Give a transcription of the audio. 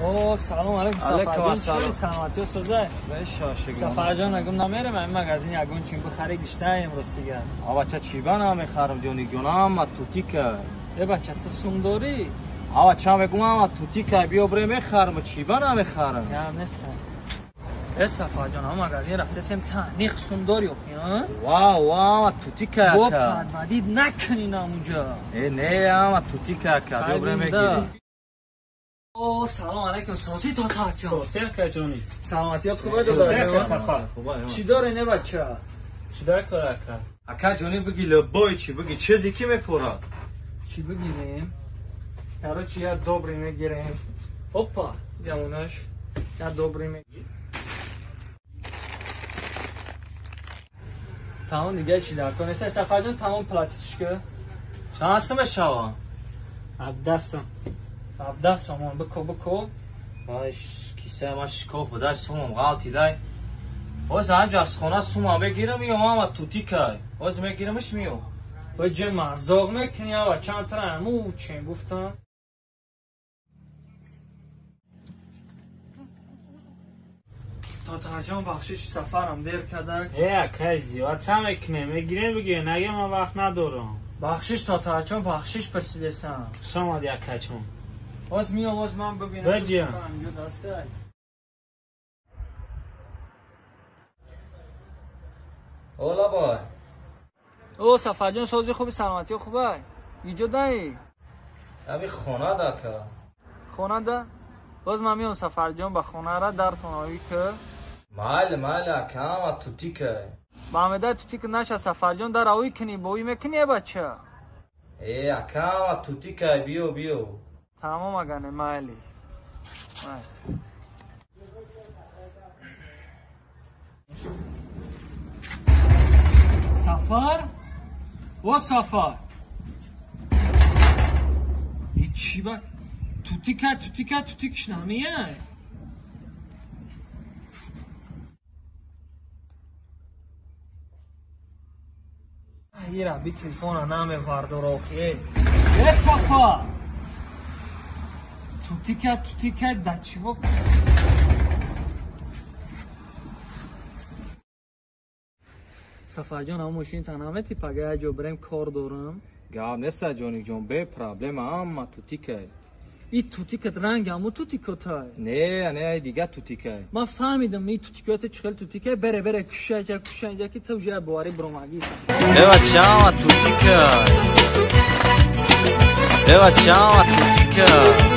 О, салом алейкум Сафарҷон. Саломатиё созай? Сафарҷон, агум намерем ин магазин ягон чин бихари гиштаем имрӯз дигар. А бача чӣ ба намехарам ҷониҷон, ама тутика. Э бача ту сум дорӣ? А бача мегум ама тутика, биё бре мехарам, чӣ ба намехарам? Гап нест. Э Сафарҷон, ама магазин рафтесем таҳниқ сум дорӣ охи, а? Ва, ва, тутика Бо ака. Падвадид накунӣ намунҷа. Э не, ама тутика ака, биё бре мегирӣ. О, салом алейкум, сози Татарҷон. Сози акаҷони. Саломатият хубе Сози ака Сафар. Чӣ дорӣ не бача? Чӣ дар кор ака? Ака ҷони биги лабой чӣ биги чизе ки мефурад. Чӣ бигирем? Короче, я добрый мегирем. Опа, ямонаш. Я добрый мегирем. Тамом дига чӣ дар кор нест? Сафарҷон, тамом платитш ки. Чанд сум мешава? 17 сум. 17 сомон бико бико. Ай кисаи ман шикоф будай сумам ғалтидай. Ҳоз ҳамҷа аз хона сума мегирам миём ама тутикай. Ҳоз мегирамш миём. Ой ҷи мазоқ мекунӣ ава чанд тара аму чен гуфтам. Татарҷон бахшиш сафарам дер кардак. Э акай зиёд ча мекунем? Мегирем бигир, наге ман вақт надорам. Бахшиш Татарҷон, бахшиш пурсидесам. Хуш омадӣ акаҷон. Оз миём, оз ман бибинам. Баҷиям. Ола бой. О Сафарҷон, сози хуби, саломатиё хубай? Иҷо даи? Аби хона да ака. Хона да? Боз ман миём Сафарҷон ба хонара дартон оӣ ки. Майли, майли ака, ама тутикай. Ба ҳамедай тутик наша Сафарҷон, дар оӣ кунӣ, боӣ мекунӣ э бача? Э ака, ама тутикай, биё, биё. Тамом агане, майли. Сафар? О Сафар! И чӣ ба? Тутика, тутика, тутикш намеяй. Ира би телефона намевардор охи. Э Сафар! Тутика, тутика, да чего? Сафарҷон, ама мошини танамети пага як ҷо бирем кор дорам. Гап нест ҷониҷон, бе проблема, ама тутикай. И тутикат ранг аму тутикотай. Не, не, дига тутикай. Ман фаҳмидам и тутикота чӣ хел тутикай, бере бере кушаҷа кушаҷа ки ту ҷа боварӣ биромагӣ. Э бача, ама тутикай. Э бача, ама тутикай.